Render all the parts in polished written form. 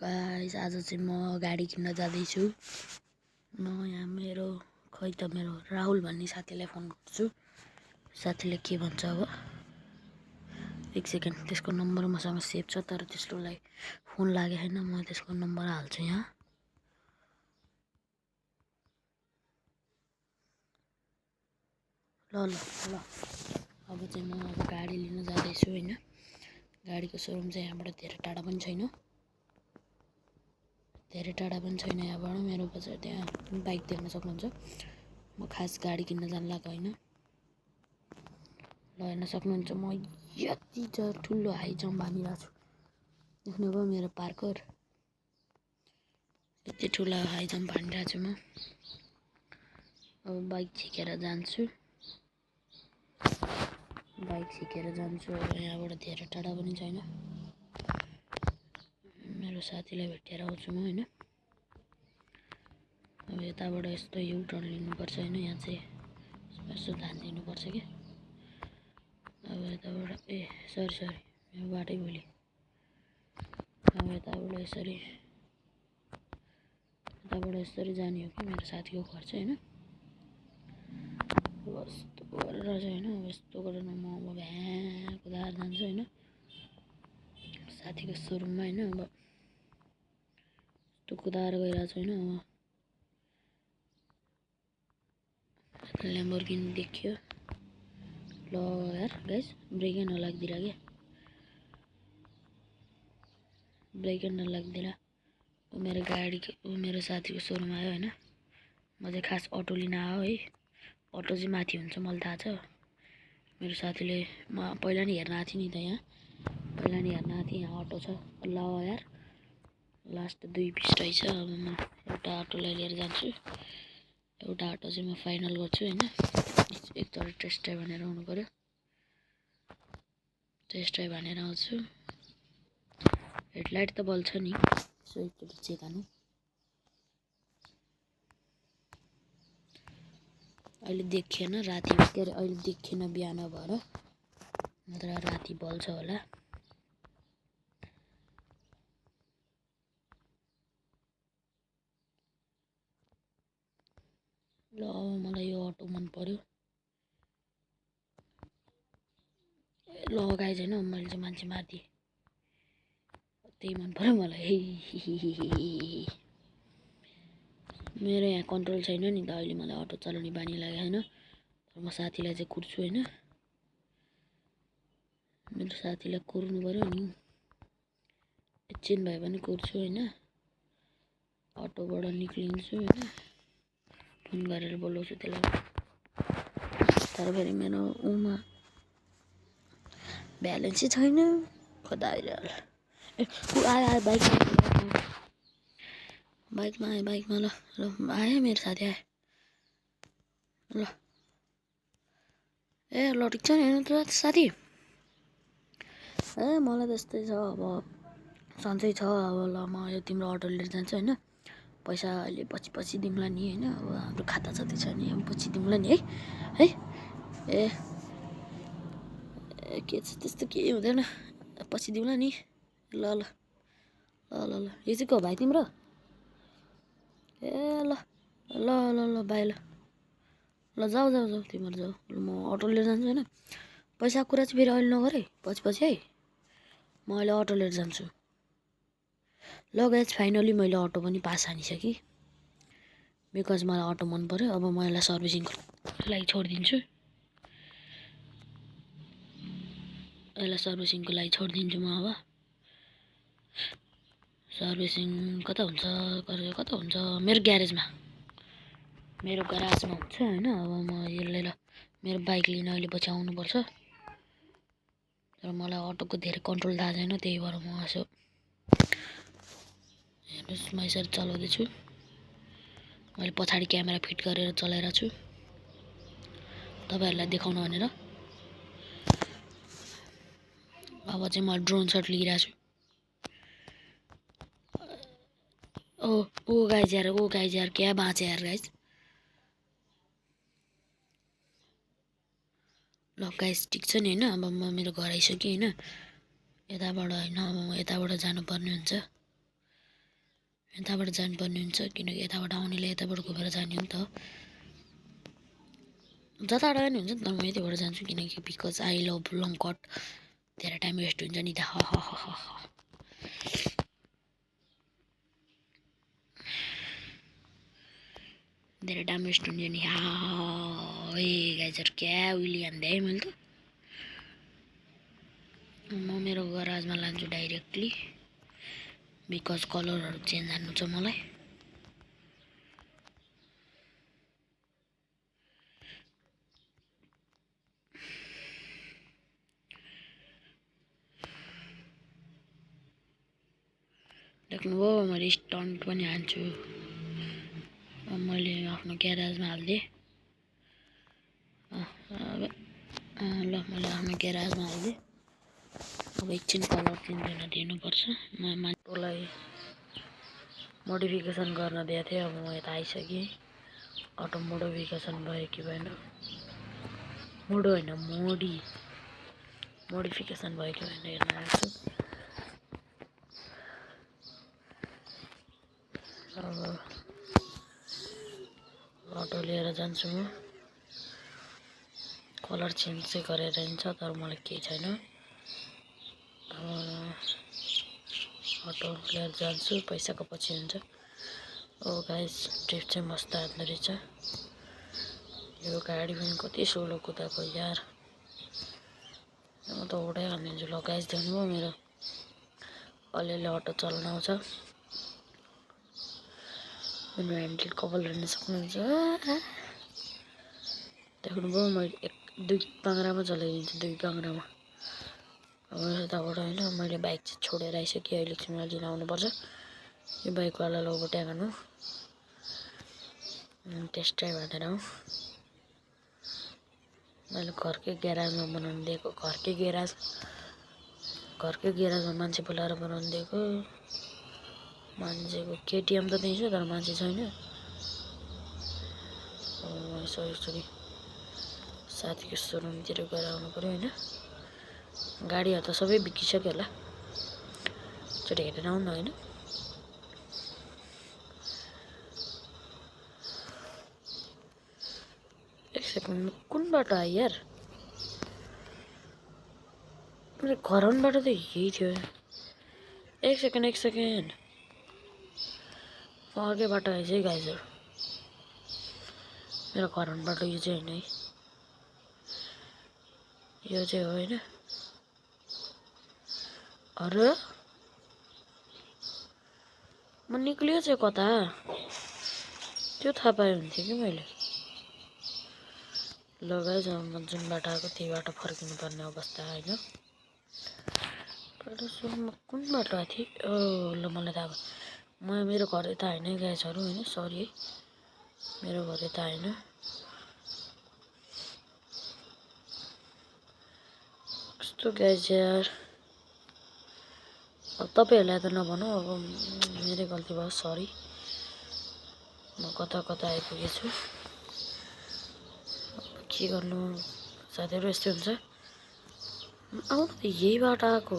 Guys आज चाहिँ म गाडी किन्न जाँदैछु। म यहाँ मेरो राहुल भन्ने साथीलाई फोन गर्छु। साथीले के भन्छ अब एक सेकेन्ड, त्यसको नम्बर मसँग सेभ छ तर त्यसलाई फोन लागेको छैन। म त्यसको नम्बर हाल्छु यहाँ। ल ल ल अब चाहिँ म गाडी लिन जाँदैछु हैन। गाडीको सोरुम चाहिँ यहाँबाट धेरै टाढा पनि छैन। यहाँबाट मेरो बजार त्यहाँ बाइक देख्न सक्नुहुन्छ। म खास गाडी किन्न जान लाग्यो हैन। ल हेर्न सक्नुहुन्छ म यति ठुलो हाई जम्प हानिरहेको छु। देख्नुभयो मेरो पार्कर, यति ठुलो हाई जम्प हानिरहेको छु म। अब बाइक झिकेर जान्छु। अब यहाँबाट धेरै टाढा पनि छैन। मेरो साथीलाई भेटेर आउँछु म हैन। अब यताबाट यस्तो यु टर्न लिनुपर्छ हैन। यहाँ चाहिँ यसो ध्यान दिनुपर्छ के। अब यताबाट सरी यो बाटै भोलि। अब यताबाट यसरी जाने हो कि मेरो साथीको घर चाहिँ हैन। यस्तो गरेर चाहिँ हैन, यस्तो गरेर म अब भ्याँ कुदाएर जान्छु हैन साथीको सोरुममा हैन। अब यस्तो कुदाएर गइरहेको छु हैन। अब ल्याम्बोर्गिनी देखियो। ल यार गाइस ब्रेकै नलाग्दिरा के, मेरो गाडीको मेरो साथीको सोरुम आयो हैन। म चाहिँ खास अटो लिन आयो है। अटो चाहिँ माथि हुन्छ मलाई थाहा छ। मेरो साथीले म पहिला नि हेर्न आएको थिएँ नि त यहाँ। यहाँ अटो छ। ल यार लास्ट 2 पिस्टै छ। अब म एउटा अटोलाई लिएर जान्छु। एउटा अटो चाहिँ म फाइनल गर्छु हैन। एकचोटि टेस्ट ड्राइभ भनेर आउनु पर्यो। टेस्ट ड्राइभ भनेर आउँछु। हेडलाइट त बल्छ नि, सो एकचोटि चेक हानु। अहिले देखिएन राति, के अरे अहिले देखिएन बिहान भएर, नत्र राति बल्छ होला। ल मलाई यो अटो मन पर्यो। लगाए छैन मैले चाहिँ मान्छे माथि, त्यही मन पर्यो मलाई। मेरो यहाँ कन्ट्रोल छैन नि त अहिले, मलाई अटो चलाउने बानी लाग्यो हैन। तर म साथीलाई चाहिँ कुर्छु हैन। मेरो साथीलाई कुर्नु पर्यो नि, एकछिन भए पनि कुर्छु हैन। अटोबाट निक्लिन्छु हैन, फोन गरेर बोलाउँछु त्यसलाई। तर फेरि मेरो उमा ब्यालेन्सै छैन। खदाइरल आयो बाइकमा ल आयो मेरो साथी आयो। ल ल ठिक छ नि हेर्नु त साथी। मलाई त्यस्तै छ अब, सन्चै छ। अब ल म यो तिम्रो अटो लिएर जान्छु हैन। पैसा अहिले पछि दिउँला नि हैन। अब हाम्रो खाता जति छ नि अब पछि दिउँला नि है। के छ त्यस्तो केही हुँदैन, पछि दिउँला नि। ल ल ल ल ल यो चाहिँ को भाइ तिम्रो? ल ल ल ल भाइ ल जाऊ तिमीहरू जाऊ। म अटो लिएर जान्छु हैन। पैसाको कुरा चाहिँ फेरि अहिले नगर है, पछि है। म अहिले अटो लिएर जान्छु। ल गाइस फाइनली मैले अटो पनि पास हानिसकेँ, बिकज मलाई अटो मन पर्यो। अब म यसलाई सर्भिसिङको लागि छोडिदिन्छु। म अब सर्भिसिङ कता हुन्छ मेरो ग्यारेजमा हुन्छ हैन। अब म यसलाई मेरो बाइक लिन अहिले पछि आउनुपर्छ। तर मलाई अटोको धेरै कन्ट्रोल थाहा छैन, त्यही भएर म यसो हेर्नुहोस् म यसरी चलाउँदैछु। मैले पछाडि क्यामेरा फिट गरेर चलाइरहेको छु तपाईँहरूलाई देखाउन भनेर। अब चाहिँ म ड्रोन सट लिइरहेको छु। ओ गाइज यार क्या बाँचे यार गाइज। ल गाइस ठिक छ नि हैन। अब म मेरो घर आइसकेँ हैन। यताबाट हैन, अब म यताबाट जानुपर्ने हुन्छ। यताबाट जानुपर्ने हुन्छ किनकि यताबाट आउनेले यताबाट घुमेर जाने हो नि त जताबाट पनि हुन्छ नि त म यतैबाट जान्छु किनकि because I love long cut धेरै टाइम वेस्ट हुन्छ नि त धेरै टाइम वेस्ट हुन्छ नि ए गाइजर क्या उहिले हान्दै है मैले त म मेरो गराजमा लान्छु डाइरेक्टली बिकज कलरहरू चेन्ज हान्नु छ मलाई देख्नुभयो मैले स्टन्ट पनि हान्छु मैले आफ्नो ग्याराजमा हाल्दिएँ ल मैले आफ्नो ग्याराजमा हाल्दिएँ अब एकछिन कलर चेन्ज गर्न दिनुपर्छ म मान्छेलाई मोडिफिकेसन गर्न दिएको थिएँ अब म यता आइसकेँ अटो मोडिफिकेसन भयो कि भएन मोडो होइन मोडिफिकेसन भयो कि भएन हेर्न आएको छु अब अटो लिएर जान्छु म कलर चेन्ज चाहिँ गरेर हिँड्छ तर मलाई केही छैन अटो लिएर जान्छु पैसाको पछि हुन्छ ओ गाइस ड्रिफ्ट चाहिँ मस्त हान्दो रहेछ यो गाडी पनि कति सोलो कुदाएको यार म त उडै हानिदिन्छु ल गाइस देख्नुभयो मेरो अलिअलि अटो चलाउन आउँछ मेरो ह्यान्डल कपाल हेर्न सक्नुहुन्छ देख्नुभयो मैले दुई पाङ्रामा चलाइदिन्छु दुई पाङ्रामा अब यताबाट होइन मैले बाइक चाहिँ छोडेर आइसकेँ अहिले चाहिँ मलाई लिन आउनुपर्छ यो बाइकवालालाई ओभरटेक हानु टेस्ट ड्राइभ हानेर आउँ मैले घरकै ग्याराजमा बनाउनु दिएको घरकै ग्याराजमा मान्छे बोलाएर बनाउनु दिएको मान्छेको केटिएम त त्यही छ तर मान्छे छैन यसरी साथीको सोरुमतिर गएर आउनु पऱ्यो होइन गाडीहरू त सबै बिकिसक्यो होला एकचोटि हेरेर आउनु होइन एक सेकेन्ड कुन बाटो आयो यार मेरो घरबाट त यही थियो एक सेकेन्ड अर्कै बाटो आएछ है गाइजहरू मेरो घरबाट यो चाहिँ होइन है यो चाहिँ हो होइन अरे म निक्लियो चाहिँ कता त्यो थाहा पाए हुन्थ्यो कि मैले ल गाइज अब म जुन बाटो आएको त्यही बाटो फर्किनु पर्ने अवस्था होइन पहिला सुरुमा कुन बाटो आएको थिएँ ल मलाई थाहा भयो मेरो घर यता होइन गाइजहरू होइन सरी है मेरो घर यता होइन कस्तो गाइज यार अब तपाईँहरूलाई त नभनौँ अब मेरै गल्ती भयो सरी म कता आइपुगेछु के गर्नु साथीहरू यस्तै हुन्छ आउनु त यही बाटो आएको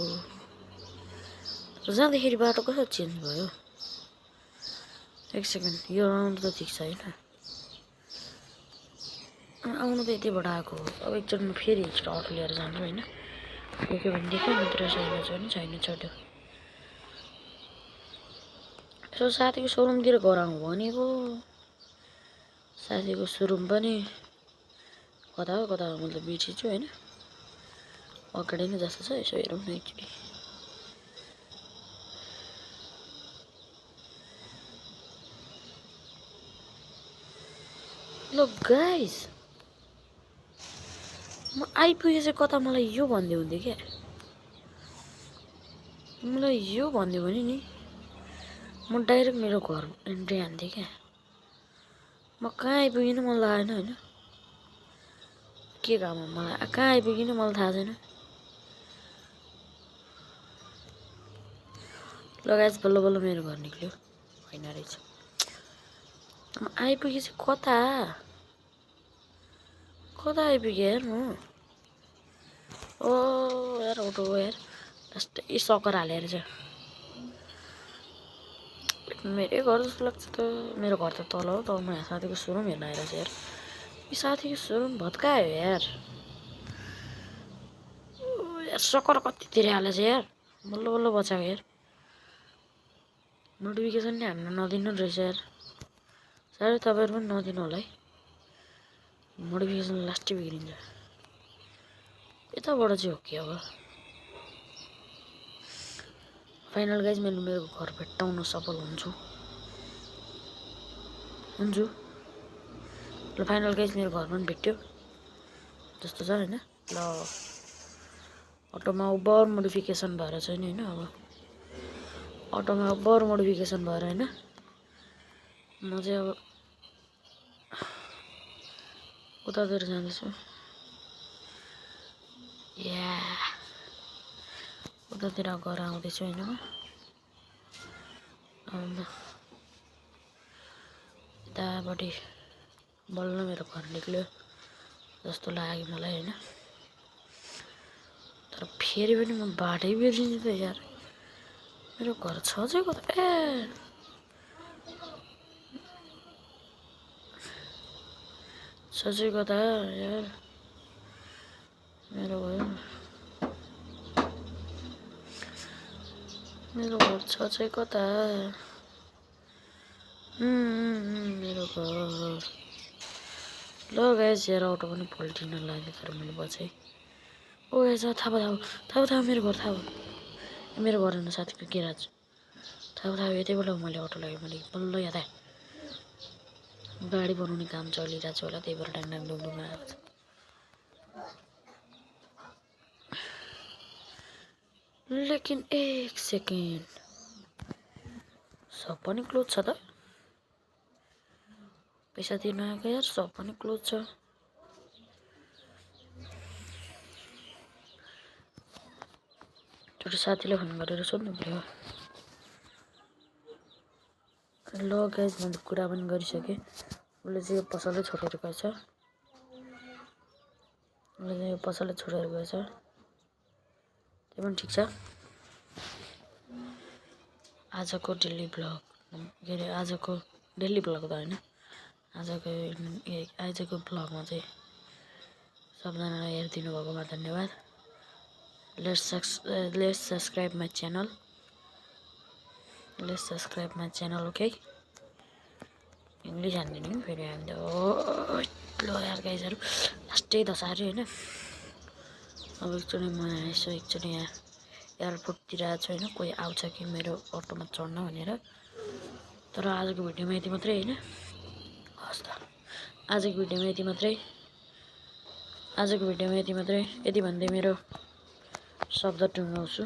जाँदाखेरि बाटो कसरी चेन्ज भयो एक सेकेन्ड यो आउनु त ठिक छ होइन आउनु त यतिबाट आएको अब एकचोटि म फेरि अटो लिएर जान्छु होइन के भने देखा मित्र छैन छैन छोड्यो यसो साथीको सोरुमतिर गराउँ भनेको साथीको सोरुम पनि कता हो मतलब बिर्सिन्छु होइन अगाडि नै जस्तो छ यसो हेरौँ न एकचोटि ल गाइस म आइपुगेँ चाहिँ कता मलाई यो भन्दै हुन्थ्यो क्या मलाई यो भन्दियो भने नि म डाइरेक्ट मेरो घर एन्ट्री हान्थेँ क्या म कहाँ आइपुगिनँ मलाई लागेन होइन के काम हो मलाई कहाँ आइपुगिनँ मलाई थाहा छैन लगाएछ बल्ल मेरो घर निक्ल्यो होइन रहेछ म आइपुगेँ चाहिँ कता आइपुगेँ यार म ओ यार अटो यार जस्तै सकर हालेर चाहिँ मेरै घर जस्तो लाग्छ त मेरो घर त तल हो त म यहाँ साथीको सोरुम हेर्न आइरहेको छु यार यो साथीको सोरुम भत्कायो यार यार सकर कति धेरै हालेछ यार बल्ल बल्ल बचाएको यार नोटिफिकेसन नि हान्न नदिनु रहेछ यार साह्रै तपाईँहरू पनि नदिनु होला है नोटिफिकेसन लास्टै बिग्रिन्छ यताबाट चाहिँ हो कि अब फाइनल गाइज मैले मेरो घर भेट्टाउन सफल हुन्छु ल फाइनल गाइज मेरो घर पनि भेट्यो जस्तो छ होइन ल अटोमा ओभर मोडिफिकेसन भएर छैन होइन अब अटोमा ओभर मोडिफिकेसन भएर होइन म चाहिँ अब उतातिर जाँदैछु या उतातिर घर आउँदैछु होइन म यतापट्टि बल्ल मेरो घर निक्ल्यो जस्तो लाग्यो मलाई होइन तर फेरि पनि म बाटै बिर्सिन्छु त यार मेरो घर छ चाहिँ कता ए छ चाहिँ कता यार मेरो घर छ चाहिँ कता मेरो घर ल गाइस यार अटो पनि पल्टिन लाग्यो तर मैले बचाएँ ओ गाइस थाहा मेरो घर थाहा मेरो घर हेर्नु साथीको गेराज थाहा यतैबाट मैले अटो लगाएँ मैले बल्ल याद आयो गाडी बनाउने काम चलिरहेको छ होला त्यही भएर डाङ डुङ आएको छ लेकिन एक सेकेन्ड सब पनि क्लोज छ त पैसा तिर्न आएको यार सब पनि क्लोज छ एउटा साथीले फोन गरेर सोध्नु पर्यो ल गाइस मैले कुरा पनि गरिसकेँ उसले चाहिँ यो पसलै छोडेर गएछ त्यो पनि ठिक छ आजको डेली ब्लग के अरे आजको डेली ब्लग त होइन आजको ब्लगमा चाहिँ सबजनालाई हेरिदिनु भएकोमा धन्यवाद let's subscribe my channel okay English हान्दिनु फेरि हामी ल यार गाइजहरू लास्टै दसाऱ्यो होइन अब एकचोटि म यसो एकचोटि यहाँ एयरपोर्टतिर आएको छु होइन कोही आउँछ कि मेरो अटोमा चढ्न भनेर तर आजको भिडियोमा यति मात्रै होइन हस् त आजको भिडियोमा यति मात्रै यति भन्दै मेरो शब्द टुङ्गाउँछु